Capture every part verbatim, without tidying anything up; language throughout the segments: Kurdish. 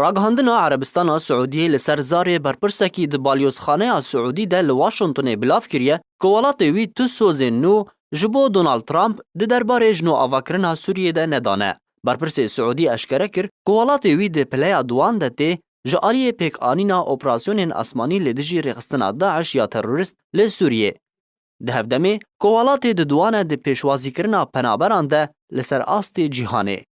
Ragihandina Erebistana Siûdiyê li ser zarê berpirsekî di balyozxaneya Siûdî de li Washingtonê bilav kiriye ku welatê wî tu sozên nû ji bo Donald Trump di derbarê ji nûavakirina Sûriyê de nedane. Berpirsê Siûdî eşkere kir ku welatê wî di pileya duwan de tê ji aliyê pêkanîna operasyonên asmanî li dijî rêxistina DAIŞ ya terorîst li Sûriyê. Di hevdemê ku welatê diduwane di pêşwazîkirina penaberan de li ser astê cîhanê.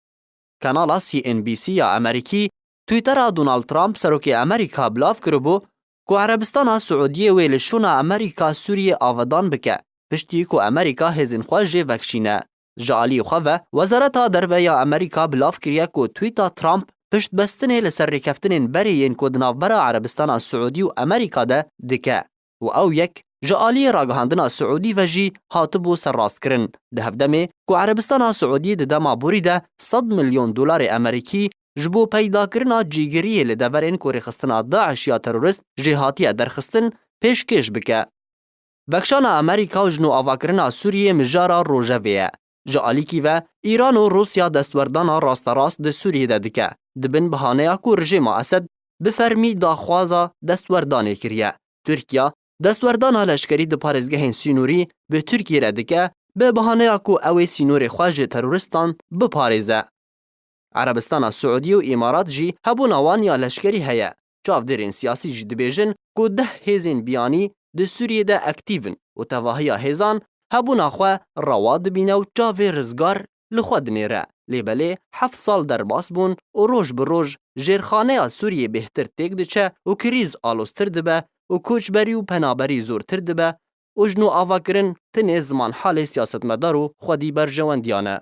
Kanala C N B C ya Amerîkî Twittera Donald Trump serokê Amerîka bilav kiribû ku Erebistana Siûdiyê wê li şûna Amerîka Sûriyê avedan bike, piştî ku Amerîka hêzên xwe jê vekişîne. Ji aliyê xwe ve, Wezareta Derve ya Amerîka bilav kiriye ku tweeta Trump piştbestinê li ser rêkeftinên berê yên ku di navbera Erebistana Siûdî û Amerîka de dike û ew yek ji aliyê ragihandina Siûdî ve jî hatibû serrastkirin. Di hevdemê ku Erebistana Siûdî di dema borî de sed milyon dolarê Amerîkî ji bo peydakirina cîgiriyê li deverên ku rêxistina DAIŞ ya terorîst jê hatiye derxistin, pêşkêş bike. Vekişana Amerîka û ji nûavakirina Sûriyê mijara rojevê ye. Ji alîkî ve, Îran û Rûsya destwerdana rasterast di Sûriyê de dike, di bin bihaneya ku rejêma Esed bi fermî daxwaza destwerdanê kiriye. Tirkiye destwerdana leşkerî di parêzgehên sînorî bi Tirkiyê re dike, bi bihaneya ku ew ê sînorê xwe ji terorîstan biparêze. Erebistana Siûdî û Îmarat jî hebûna wan ya leşkerî heye. Çavdêrên siyasî jî dibêjin ku deh hêzên biyanî di Sûriyê de aktîv in û tevahiya hêzan hebûna xwe rewa dibîne û çavê rizgar li xwe dinêre. Lê belê heft sal derbas bûn û roj bi roj jêrxaneya Sûriyê bêhtir têk diçe û krîz aloztir dibe û koçberî û penaberî zortir dibe û ji nû avakirin tinê ziman halê siyasetmedar û xwedî berjewendiyan e.